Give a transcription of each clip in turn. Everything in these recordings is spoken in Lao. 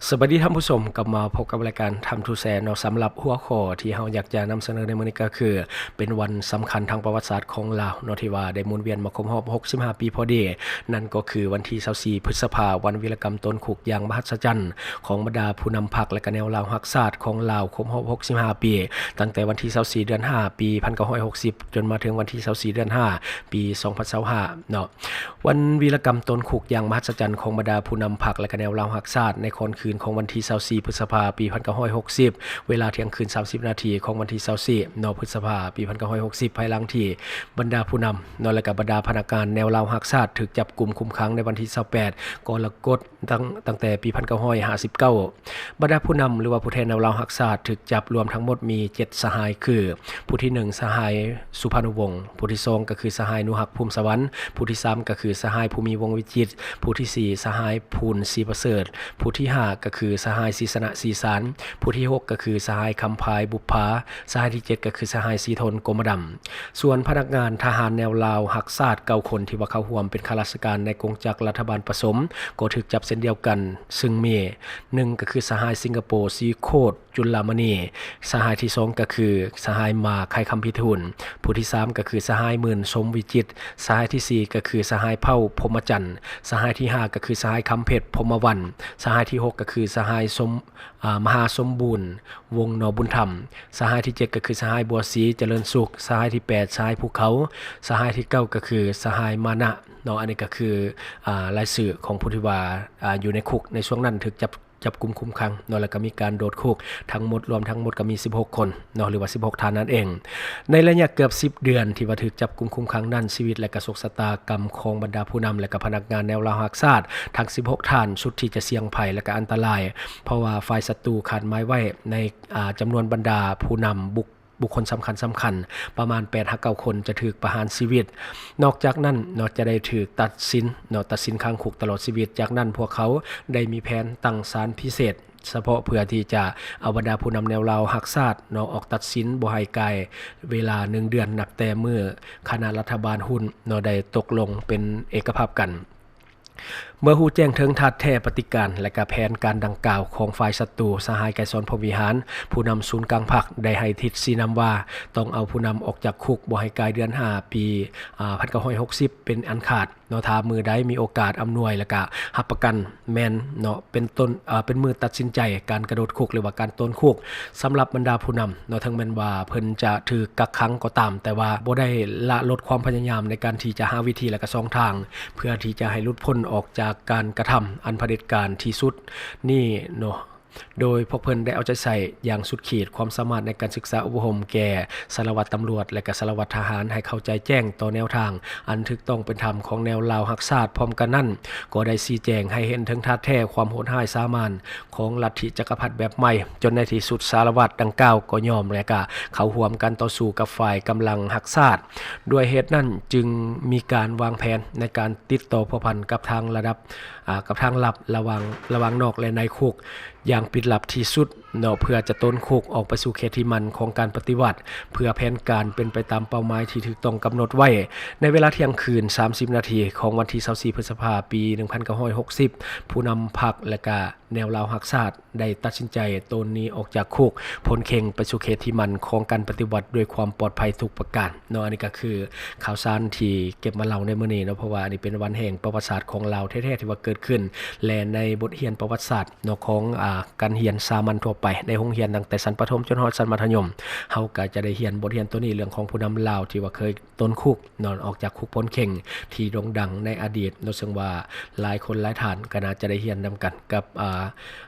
ສະບາຍດີທ່ານຜູ້ຊົມ, ກັບມາພົບກັບລາຍການ Time to Share ເນາະ. ສຳລັບຫົວຂໍ້ທີ່ເຮົາຢາກຈະນຳສະເໜີໃນມື້ນີ້ກໍຄື ເປັນວັນສຳຄັນທາງປະຫວັດສາດຂອງລາວເນາະ ທີ່ວ່າໄດ້ໝູນວຽນມາຄົບຮອບຫົກສິບຫ້າປີພໍດີ, ນັ້ນກໍຄືວັນທີຊາວສີ່ ພຶດສະພາ, ວັນວິລະກຳໂຕນຄຸກຢ່າງມະຫັດສະຈັນຂອງບັນດາຜູ້ນຳພັກ ແລະ ກະແນວລາວຮັກຊາດຂອງລາວ ຄົບຮອບຫົກສິບຫ້າປີ, ຕັ້ງແຕ່ວັນທີຊາວສີ່ ເດືອນຫ້າ ປີພັນເກົ້າຮ້ອຍຫົກສິບ ຈົນມາເຖິງວັນທີຊາວສີ່ ເດືອນຫ້າ ປີສອງພັນຊາວຫ້າເນາະ. ວັນວິລະກຳໂຕນຄຸກຢ່າງມະຫັດສະຈັນຂອງບັນດາຜູ້ນຳພັກ ແລະ ກະແນວລາວຮັກຊາດ ໃນຄ່ຳຄືນຂອງວັນທີຊາວສີ່ ພຶດສະພາ ປີພັນເກົ້າຮ້ອຍຫົກສິບ ເວລາທ່ຽງຄືນສາມສິບນາທີຂອງວັນທີຊາວສີ່ເນາະ ພຶດສະພາ ປີພັນເກົ້າຮ້ອຍຫົກສິບ ພາຍຫຼັງທີ່ບັນດາຜູ້ນຳເນາະ ແລະ ກະບັນດາພະນັກງານແນວລາວຮັກຊາດ ຖືກຈັບກຸມຄຸມຂັງໃນວັນທີຊາວແປດ ກໍລະກົດ ຕັ້ງ ຕັ້ງແຕ່ປີພັນເກົ້າຮ້ອຍຫ້າສິບເກົ້າ. ບັນດາຜູ້ນຳ ຫຼືວ່າຜູ້ແທນແນວລາວຮັກຊາດ ຖືກຈັບລວມທັງໝົດມີເຈັດສະຫາຍ ຄື ຜູ້ທີໜຶ່ງ ສະຫາຍ ສຸພານຸວົງ, ຜູ້ທີສອງ ກໍຄືສະຫາຍ ໜູຮັກ ພູມສະຫວັນ, ຜູ້ທີສາມ ກໍຄືສະຫາຍ ພູມີ ວົງວິຈິດ, ຜູ້ທີສີ່ ສະຫາຍ ພູນ ສີປະເສີດ, ຜູ້ທີຫ້າ ກໍຄືສະຫາຍ ສີຊະນະ ສີສານ, ຜູ້ທີຫົກ ກໍຄືສະຫາຍ ຄຳພາຍ ບຸບພາ, ສະຫາຍທີເຈັດ ກໍຄືສະຫາຍ ສີທົນ ກົມມະດຳ. ສ່ວນພະນັກງານທະຫານແນວລາວຮັກຊາດເກົ້າຄົນທີ່ວ່າເຂົ້າຮ່ວມເປັນຂ້າລາຊະການໃນກົງຈັກລັດຖະບານປະສົມ ກໍຖືກຈັບເຊັ່ນດຽວກັນ, ຊຶ່ງມີ ໜຶ່ງ ກໍຄືສະຫາຍ ສິງກະໂປ ສີໂຄດ ຈຸນລາມະນີ, ສະຫາຍທີສອງ ກໍຄືສະຫາຍ ມາ ໄຄຄຳພິທູນ, ຜູ້ທີສາມ ກໍຄືສະຫາຍ ໝື່ນ ສົມວິຈິດ, ສະຫາຍທີສີ່ ກໍຄືສະຫາຍ ເຜົ່າ ພົມມະຈັນ, ສະຫາຍທີຫ້າ ກໍຄືສະຫາຍ ຄຳເພັດ ພົມມະວັນ, ສະຫາຍທີຫົກ ກໍຄືສະຫາຍ ສົມ ອາ ມະຫາສົມບູນ ວົງ ນໍ ບຸນທຳ, ສະຫາຍທີເຈັດ ກໍຄືສະຫາຍ ບົວສີ ຈະເລີນສຸກ, ສະຫາຍທີແປດ ສະຫາຍ ພູເຂົາ, ສະຫາຍທີເກົ້າ ກໍຄືສະຫາຍ ມານະເນາະ. ອັນນີ້ກໍຄື ອາ ລາຍຊື່ຂອງຜູ້ທີ່ວ່າ ອາ ຢູ່ໃນຄຸກໃນຊ່ວງນັ້ນ ຖືກຈັບ ຈັບກຸມຄຸມຂັງເນາະ ແລ້ວກໍມີການໂດດຄຸກທັງໝົດ, ລວມທັງໝົດກໍມີສິບຫົກຄົນເນາະ ຫຼືວ່າສິບຫົກທ່ານນັ້ນເອງ. ໃນໄລຍະເກືອບສິບເດືອນທີ່ວ່າຖືກຈັບກຸມຄຸມຂັງນັ້ນ, ຊີວິດ ແລະ ກະໂຊກຊະຕາກຳຂອງບັນດາຜູ້ນຳ ແລະ ກະພະນັກງານແນວລາວຮັກຊາດທັງສິບຫົກທ່ານ ສຸດທີ່ຈະສ່ຽງໄພ ແລະ ກະອັນຕະລາຍ, ເພາະວ່າຝ່າຍສັດຕູຄາດໝາຍໄວ້ໃນ ອາ ຈຳນວນບັນດາຜູ້ນຳ ບຸກ ບຸກຄົນສຳຄັນໆ ປະມານແປດຫາເກົ້າຄົນຈະຖືກປະຫານຊີວິດ. ນອກຈາກນັ້ນເນາະ ຈະໄດ້ຖືກຕັດສິນເນາະ ຕັດສິນຂັງຄຸກຕະຫຼອດຊີວິດ. ຈາກນັ້ນພວກເຂົາໄດ້ມີແຜນຕັ້ງສານພິເສດສະເພາະ ເພື່ອທີ່ຈະເອົາບັນດາຜູ້ນຳແນວລາວຮັກຊາດເນາະ ອອກຕັດສິນບໍ່ໃຫ້ກາຍເວລາໜຶ່ງເດືອນ ນັບແຕ່ມື້ຄະນະລັດຖະບານຮຸນເນາະ ໄດ້ຕົກລົງເປັນເອກະພາບກັນ. ເມື່ອຮູ້ແຈ້ງເຖິງທ່າແທ້ປະຕິການ ແລະ ກະແຜນການດັ່ງກ່າວຂອງຝ່າຍສັດຕູ, ສະຫາຍ ໄກສອນ ພົມວິຫານ ຜູ້ນຳສູນກາງພັກ ໄດ້ໃຫ້ທິດຊີ້ນຳວ່າ ຕ້ອງເອົາຜູ້ນຳອອກຈາກຄຸກບໍ່ໃຫ້ກາຍເດືອນຫ້າ ປີ ອາ ພັນເກົ້າຮ້ອຍຫົກສິບ ເປັນອັນຂາດເນາະ. ຖ້າມື້ໃດມີໂອກາດອຳນວຍ ແລະ ກະຮັບປະກັນ ແມ່ນເນາະ ເປັນຕົ້ນ ເປັນມື້ຕັດສິນໃຈການກະໂດດຄຸກ ຫຼືວ່າການໂຕນຄຸກ. ສຳລັບບັນດາຜູ້ນຳເນາະ ເຖິງແມ່ນວ່າເພິ່ນຈະຖືກກັກຂັງກໍຕາມ, ແຕ່ວ່າບໍ່ໄດ້ລະລົດຄວາມພະຍາຍາມໃນການທີ່ຈະຫາວິທີ ແລະ ກະຊ່ອງທາງ ເພື່ອທີ່ຈະໃຫ້ຫຼຸດພົ້ນອອກຈາກການກະທຳອັນຜະເດັດການທີ່ສຸດນີ້ເນາະ. ໂດຍພວກເພິ່ນໄດ້ເອົາໃຈໃສ່ຢ່າງສຸດຂີດຄວາມສາມາດໃນການສຶກສາອົບຮົມແກ່ສາລະວັດຕຳຫຼວດ ແລະ ກະສາລະວັດທະຫານ ໃຫ້ເຂົ້າໃຈແຈ້ງຕໍ່ແນວທາງອັນຖືກຕ້ອງເປັນທຳຂອງແນວລາວຮັກຊາດ. ພ້ອມກັນນັ້ນ ກໍໄດ້ຊີ້ແຈງໃຫ້ເຫັນເຖິງທ່າແທ້ຄວາມໂຫດຮ້າຍສາມານ ຂອງລັດທິຈັກກະພັດແບບໃໝ່, ຈົນໃນທີ່ສຸດສາລະວັດດັ່ງກ່າວກໍຍອມ ແລະ ກະເຂົ້າຮ່ວມການຕໍ່ສູ້ກັບຝ່າຍກຳລັງຮັກຊາດ. ດ້ວຍເຫດນັ້ນຈຶ່ງມີການວາງແຜນໃນການຕິດຕໍ່ພົວພັນກັບທາງລະດັບ ອາ ກັບທາງລັບລະຫວ່າງ ລະຫວ່າງນອກ ແລະ ໃນຄຸກຢ່າງປິດລັບທີ່ສຸດເນາະ ເພື່ອຈະໂຕນຄຸກອອກໄປສູ່ເຂດທີ່ໝັ້ນຂອງການປະຕິວັດ ເພື່ອແຜນການເປັນໄປຕາມເປົ້າໝາຍທີ່ຖືກຕ້ອງກຳນົດໄວ້. ໃນເວລາທ່ຽງຄືນສາມສິບນາທີຂອງວັນທີຊາວສີ່ ພຶດສະພາ ປີໜຶ່ງພັນເກົ້າຮ້ອຍຫົກສິບ ຜູ້ນຳພັກ ແລະ ກະ ແນວລາວຮັກຊາດໄດ້ຕັດສິນໃຈໂຕນໜີອອກຈາກຄຸກ ພົ້ນເຄັ່ງໄປສູ່ເຂດທີ່ໝັ້ນຂອງການປະຕິວັດດ້ວຍຄວາມປອດໄພທຸກປະການເນາະ. ອັນນີ້ກໍຄືຂ່າວສານທີ່ເກັບມາເລົ່າໃນມື້ນີ້ເນາະ, ເພາະວ່າອັນນີ້ເປັນວັນແຫ່ງປະຫວັດສາດຂອງລາວແທ້ໆ ທີ່ວ່າເກີດຂຶ້ນ ແລະ ໃນບົດຮຽນປະຫວັດສາດເນາະ ຂອງ ອາ ການຮຽນສາມັນທົ່ວໄປໃນໂຮງຮຽນ ຕັ້ງແຕ່ຊັ້ນປະຖົມຈົນຮອດຊັ້ນມັດທະຍົມ, ເຮົາກໍຈະໄດ້ຮຽນບົດຮຽນໂຕນີ້ ເລື່ອງຂອງຜູ້ນຳລາວທີ່ວ່າເຄີຍໂຕນຄຸກ ນອນອອກຈາກຄຸກພົ້ນເຄັ່ງທີ່ໂດ່ງດັງໃນອະດີດເນາະ, ເຊິ່ງວ່າຫຼາຍຄົນຫຼາຍທ່ານກໍໜ້າຈະໄດ້ຮຽນນຳກັນກັບ ອາ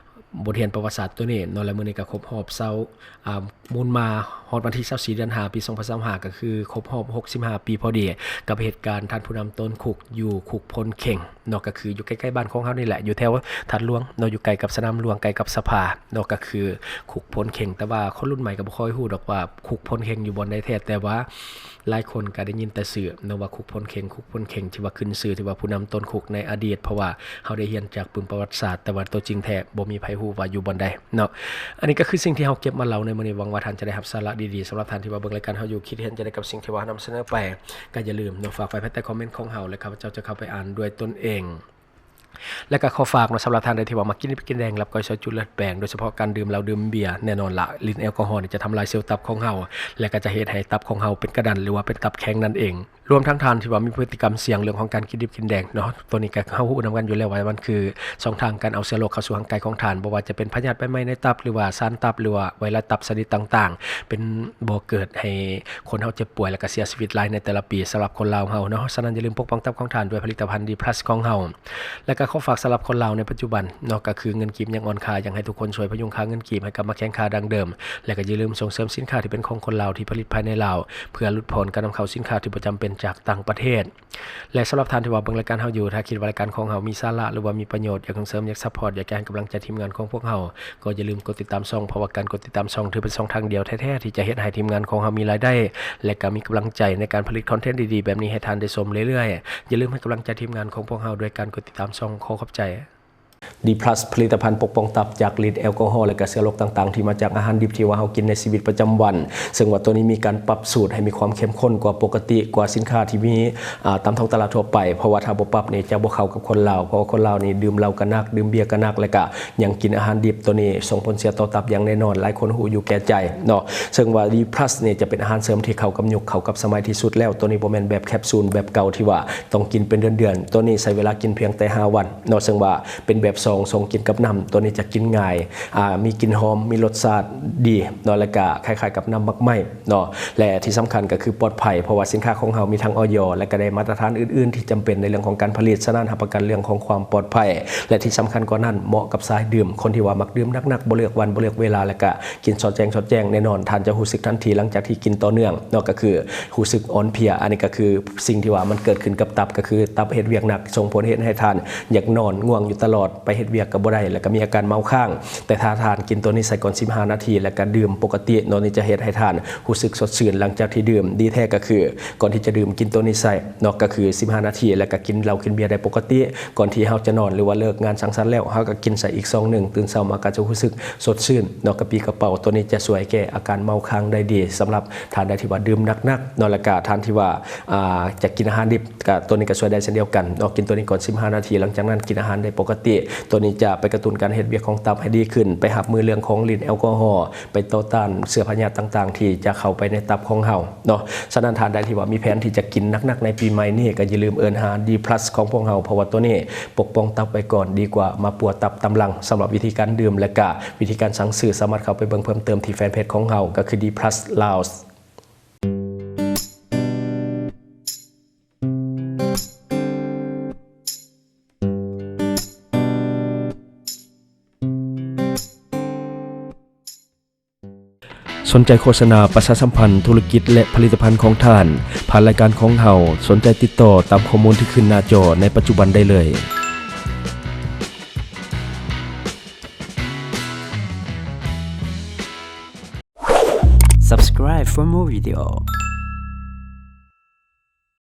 ບົດຮຽນປະຫວັດສາດໂຕນີ້ເນາະ. ແລະ ມື້ນີ້ກໍຄົບຮອບຊາວ ອາ ໝູນມາຮອດວັນທີຊາວສີ່ ເດືອນຫ້າ ປີສອງພັນຊາວຫ້າ ກໍຄືຄົບຮອບຫົກສິບຫ້າປີພໍດີ ກັບເຫດການທ່ານຜູ້ນຳໂຕນຄຸກຢູ່ຄຸກພົ້ນເຄັ່ງເນາະ, ກໍຄືຢູ່ໃກ້ໆບ້ານຂອງເຮົານີ້ແຫຼະ ຢູ່ແຖວທາດຫຼວງເນາະ, ຢູ່ໃກ້ກັບສະໜາມຫຼວງ ໃກ້ກັບສະພາເນາະ, ກໍຄືຄຸກພົ້ນເຄັ່ງ. ແຕ່ວ່າຄົນລຸ້ນໃໝ່ກໍບໍ່ຄ່ອຍຮູ້ດອກວ່າຄຸກພົ້ນເຄັ່ງຢູ່ບ່ອນໃດແທ້, ແຕ່ວ່າ ຫຼາຍຄົນກໍໄດ້ຍິນແຕ່ຊື່ເນາະວ່າຄຸກພົ້ນເຄັ່ງ, ຄຸກພົ້ນເຄັ່ງທີ່ວ່າຂຶ້ນຊື່ ທີ່ວ່າຜູ້ນຳໂຕນຄຸກໃນອະດີດ, ເພາະວ່າເຮົາໄດ້ຮຽນຈາກປຶ້ມປະຫວັດສາດ, ແຕ່ວ່າຕົວຈິງແທ້ບໍ່ມີໃຜຮູ້ວ່າຢູ່ບ່ອນໃດເນາະ. ອັນນີ້ກໍຄືສິ່ງທີ່ເຮົາເກັບມາເລົ່າໃນມື້ນີ້, ຫວັງວ່າທ່ານຈະໄດ້ຮັບສາລະດີໆ. ສຳລັບທ່ານທີ່ວ່າເບິ່ງລາຍການເຮົາຢູ່, ຄິດເຫັນຈັ່ງໃດກັບສິ່ງທີ່ວ່າເຮົານຳສະເໜີໄປ, ກໍຢ່າລືມເນາະ, ຝາກໄວ້ພາຍໃຕ້ຄອມເມັນຂອງເຮົາ ແລະ ຂ້າພະເຈົ້າຈະເຂົ້າໄປອ່ານດ້ວຍຕົນເອງ. ແລະກໍຂໍຝາກເນາະ ສຳລັບທ່ານໃດທີ່ວ່າມັກກິນດິບກິນແດງ ລາບກ້ອຍ ຊອຍຈຸ ເລືອດແປງ ໂດຍສະເພາະການດື່ມເຫຼົ້າດື່ມເບຍ ແນ່ນອນລະ ລິດແອລກໍຮໍນີ້ຈະທຳລາຍເຊວຕັບຂອງເຮົາ ແລະກໍຈະເຮັດໃຫ້ຕັບຂອງເຮົາເປັນກະດັນ ຫຼືວ່າເປັນຕັບແຂງນັ້ນເອງ. ລວມທັງທ່ານທີ່ວ່າມີພຶດຕິກຳສ່ຽງເລື່ອງຂອງການກິນດິບກິນແດງເນາະ ໂຕນີ້ກໍເຮົາຮູ້ນຳກັນຢູ່ແລ້ວວ່າມັນຄືຊ່ອງທາງການເອົາເຊື້ອໂລກເຂົ້າສູ່ຮ່າງກາຍຂອງທ່ານ ບໍ່ວ່າຈະເປັນພະຍາດໃບໄມ້ໃນຕັບ ຫຼືວ່າສານຕັບ ຫຼືວ່າໄວຣັສຕັບຊະນິດຕ່າງໆ ເປັນບໍ່ເກີດໃຫ້ ຄົນເຮົາເຈັບປ່ວຍ ແລະກະເສຍຊີວິດຫຼາຍໃນແຕ່ລະປີສຳລັບຄົນລາວເຮົາເນາະ. ສະນັ້ນຢ່າລືມປົກປ້ອງຕັບຂອງທ່ານດ້ວຍຜະລິດຕະພັນ ດີພລັສ ຂອງເຮົາ ແລະກະຂໍຝາກສຳລັບຄົນລາວໃນປັດຈຸບັນເນາະ ກະຄືເງິນກີບຍັງອ່ອນຄ່າ ຢາກໃຫ້ທຸກຄົນຊ່ວຍພະຍຸງຄ່າເງິນກີບໃຫ້ກັບມາແຂງຄ່າດັ່ງເດີມ ແລະກະຢ່າລືມສົ່ງເສີມສິນຄ້າທີ່ເປັນຂອງຄົນລາວທີ່ຜະລິດພາຍໃນລາວ ເພື່ອຫຼຸດຜ່ອນການນຳເຂົ້າສິນຄ້າທີ່ບໍ່ຈຳເປັນຈາກຕ່າງປະເທດ. ແລະສຳລັບທ່ານທີ່ວ່າເບິ່ງລາຍການເຮົາຢູ່ ຖ້າຄິດວ່າລາຍການຂອງເຮົາມີສາລະ ຫຼືວ່າມີປະໂຫຍດ ຢາກສົ່ງເສີມ ຢາກຊັບພອດ ຢາກຈະໃຫ້ກຳລັງໃຈທີມງານຂອງພວກເຮົາ ກໍຢ່າລືມກົດຕິດຕາມຊ່ອງ ເພາະວ່າການກົດຕິດຕາມຊ່ອງຖືເປັນຊ່ອງທາງດຽວແທ້ໆ ທີ່ຈະເຮັດໃຫ້ທີມງານຂອງເຮົາມີລາຍໄດ້ ແລະກະມີກຳລັງໃຈໃນການຜະລິດຄອນເທັນດີໆແບບນີ້ໃຫ້ທ່ານໄດ້ຊົມເລື້ອຍໆ. ຢ່າລືມໃຫ້ກຳລັງໃຈທີມງານຂອງພວກເຮົາດ້ວຍການກົດຕິດຕາມຊ່ອງ. ຂໍຂອບໃຈ. ດີພລັສ ຜະລິດຕະພັນປົກປ້ອງຕັບຈາກລິດແອລກໍຮໍ ແລະກະເຊື້ອໂລກຕ່າງໆ ທີ່ມາຈາກອາຫານດິບທີ່ວ່າເຮົາກິນໃນຊີວິດປະຈຳວັນ ເຊິ່ງວ່າໂຕນີ້ມີການປັບສູດໃຫ້ມີຄວາມເຂັ້ມຂຸ້ນກວ່າປົກກະຕິ ກວ່າສິນຄ້າທີ່ມີ ອາ ຕາມທ້ອງຕະຫຼາດທົ່ວໄປ ເພາະວ່າຖ້າບໍ່ປັບນີ້ຈະບໍ່ເຂົ້າກັບຄົນລາວ ເພາະວ່າຄົນລາວນີ້ດື່ມເຫຼົ້າກະໜັກ ດື່ມເບຍກະໜັກ ແລະກະຍັງກິນອາຫານດິບ ໂຕນີ້ສົ່ງຜົນເສຍຕໍ່ຕັບຢ່າງແນ່ນອນ ຫຼາຍຄົນຮູ້ຢູ່ແກ່ໃຈເນາະ. ເຊິ່ງວ່າດີພລັສນີ້ຈະເປັນອາຫານເສີມທີ່ເຂົ້າກັບຍຸກ ເຂົ້າກັບສະໄໝທີ່ສຸດແລ້ວ ໂຕນີ້ບໍ່ແມ່ນແບບແຄບຊູນແບບເກົ່າທີ່ວ່າຕ້ອງກິນເປັນເດືອນໆ ໂຕນີ້ໃຊ້ເວລາກິນພຽງແຕ່ຫ້າວັນເນາະ ເຊິ່ງວ່າ ເປັນແບບຊອງ ຊອງກິນກັບນ້ຳ ໂຕນີ້ຈະກິນງ່າຍ ອາ ມີກິ່ນຫອມ ມີລົດຊາດດີເນາະ ແລະກະຄ້າຍໆກັບນ້ຳໝາກໄມ້ເນາະ ແລະທີ່ສຳຄັນກໍຄືປອດໄພ ເພາະວ່າສິນຄ້າຂອງເຮົາມີທັງ ອອຍ ແລະກະໄດ້ມາດຕະຖານອື່ນໆທີ່ຈຳເປັນໃນເລື່ອງຂອງການຜະລິດ ສະນັ້ນຮັບປະກັນເລື່ອງຂອງຄວາມປອດໄພ ແລະທີ່ສຳຄັນກວ່ານັ້ນ ເໝາະກັບສາຍດື່ມ ຄົນທີ່ວ່າມັກດື່ມໜັກໆ ບໍ່ເລືອກວັນ ບໍ່ເລືອກເວລາ ແລະກະ ກິນຊອດແຈ້ງ ຊອດແຈ້ງ ແນ່ນອນ ທ່ານຈະຮູ້ສຶກທັນທີຫຼັງຈາກທີ່ກິນຕໍ່ເນື່ອງເນາະ ກໍຄືຮູ້ສຶກອ່ອນເພຍ ອັນນີ້ກໍຄືສິ່ງທີ່ວ່າມັນເກີດຂຶ້ນກັບຕັບ ກໍຄືຕັບເຮັດວຽກໜັກ ສົ່ງຜົນເຮັດໃຫ້ທ່ານຢາກນອນ ງ່ວງຢູ່ຕະຫຼອດ ໄປເຮັດວຽກກໍບໍ່ໄດ້ ແລ້ວກໍມີອາການເມົາຄ້າງ. ແຕ່ຖ້າທ່ານກິນໂຕນີ້ໃສ່ກ່ອນສິບຫ້ານາທີ ແລ້ວກໍດື່ມປົກກະຕິເນາະ ນີ້ຈະເຮັດໃຫ້ທ່ານຮູ້ສຶກສົດຊື່ນຫຼັງຈາກທີ່ດື່ມ. ດີແທ້ກໍຄືກ່ອນທີ່ຈະດື່ມກິນໂຕນີ້ໃສ່ເນາະ ກໍຄືສິບຫ້ານາທີ ແລ້ວກໍກິນເຫຼົ້າກິນເບຍໄດ້ປົກກະຕິ ກ່ອນທີ່ເຮົາຈະນອນ ຫຼືວ່າເລີກງານສັງສັນແລ້ວ ເຮົາກໍກິນໃສ່ອີກຊອງໜຶ່ງ ຕື່ນເຊົ້າມາກໍຈະຮູ້ສຶກ ສົດຊື່ນເນາະ ກະປີ້ກະເປົາ ໂຕນີ້ຈະຊ່ວຍແກ້ອາການເມົາຄ້າງໄດ້ດີ ສຳລັບທ່ານໃດທີ່ວ່າດື່ມໜັກໆເນາະ ແລ້ວກະທ່ານທີ່ວ່າ ອາ ຈະກິນອາຫານດິບ ກະໂຕນີ້ກະຊ່ວຍໄດ້ເຊັ່ນດຽວກັນເນາະ ກິນໂຕນີ້ກ່ອນສິບຫ້ານາທີ ຫຼັງຈາກນັ້ນກິນອາຫານໄດ້ປົກກະຕິ ໂຕນີ້ຈະໄປກະຕຸ້ນການເຮັດວຽກຂອງຕັບໃຫ້ດີຂຶ້ນ ໄປຮັບມືເລື່ອງຂອງລິດແອລກໍຮໍ ໄປຕໍ່ຕ້ານເຊື້ອພະຍາດຕ່າງໆ ທີ່ຈະເຂົ້າໄປໃນຕັບຂອງເຮົາເນາະ. ສະນັ້ນທ່ານໃດທີ່ວ່າມີແຜນທີ່ຈະກິນໜັກໆໃນປີໃໝ່ນີ້ ກະຢ່າລືມເອີ້ນຫາດີພລັສຂອງພວກເຮົາ ເພາະວ່າໂຕນີ້ ປົກປ້ອງຕັບໄວ້ກ່ອນ ດີກວ່າມາປົວຕັບຕາມຫຼັງ. ສຳລັບວິທີການດື່ມ ແລະກະວິທີການສັ່ງຊື້ ສາມາດເຂົ້າໄປເບິ່ງເພີ່ມເຕີມທີ່ແຟນເພຈຂອງເຮົາ ກໍຄື ດີພລັສ ລາວ. ສົນໃຈໂຄສະນາປະຊາສຳພັນທຸລະກິດ ແລະ ຜະລິດຕະພັນຂອງທ່ານ ຜ່ານລາຍການຂອງເຮົາ, ສົນໃຈຕິດຕໍ່ຕາມຂໍ້ມູນທີ່ຂຶ້ນໜ້າຈໍໃນປັດຈຸບັນໄດ້ເລີຍ. Subscribe for more video.